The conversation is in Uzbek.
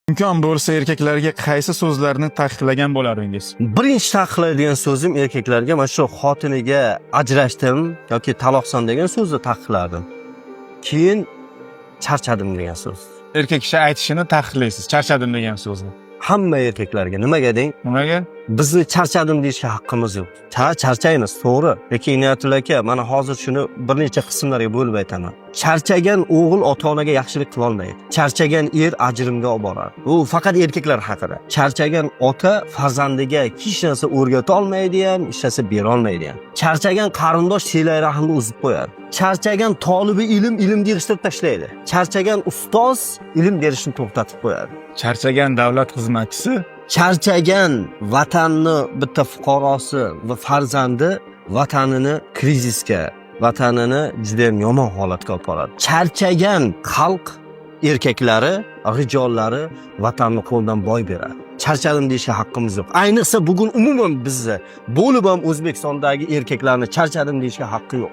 Imkon bo'lsa, erkaklarga qaysi so'zlarni taqiqlagan bo'lardingiz? Birinchi taqiqlaydigan so'zim erkaklarga mana shu xotiniga ajrashdim yoki taloqsan degan so'zni taqiqlardim. Keyin charchadim degan so'z. Erkak kishi aytishini taqiqlaysiz, charchadim degan so'zni. Hamma erkaklarga nimaga deng? Nimaga? Bizni charchadim deyishga haqqimiz yo'q. Ha, charchaymiz, to'g'ri. Lekin Inoyatullo aka, mana hozir shuni bir necha qismlarga bo'lib aytaman. Charchagan o'g'il ota-onaga yaxshilik qilolmaydi. Charchagan er ajrimga olib boradi. Bu faqat erkaklar haqida. Charchagan ota farzandiga hech narsa o'rgata olmaydi ham, hech narsa bera olmaydi ham. Charchagan qarindosh silai rahmni uzib qo'yadi. Charchagan tolibi ilm ilmni yig'ishtirib tashlaydi. Charchagan ustoz ilm berishni to'xtatib qo'yadi. Charchagan davlat xizmatchisi. Charchagan vatanni bitta fuqarosi va farzandi vatanini krizisga, vatanini judayam yomon holatga olib boradi. Charchagan xalq erkaklari, rijollari vatanni qo'ldan boy beradi. Charchadim deyishga haqqimiz yo'q. Ayniqsa bugun umuman bizni bo'lib ham O'zbekistondagi erkaklarni charchadim deyishga haqqi yo'q.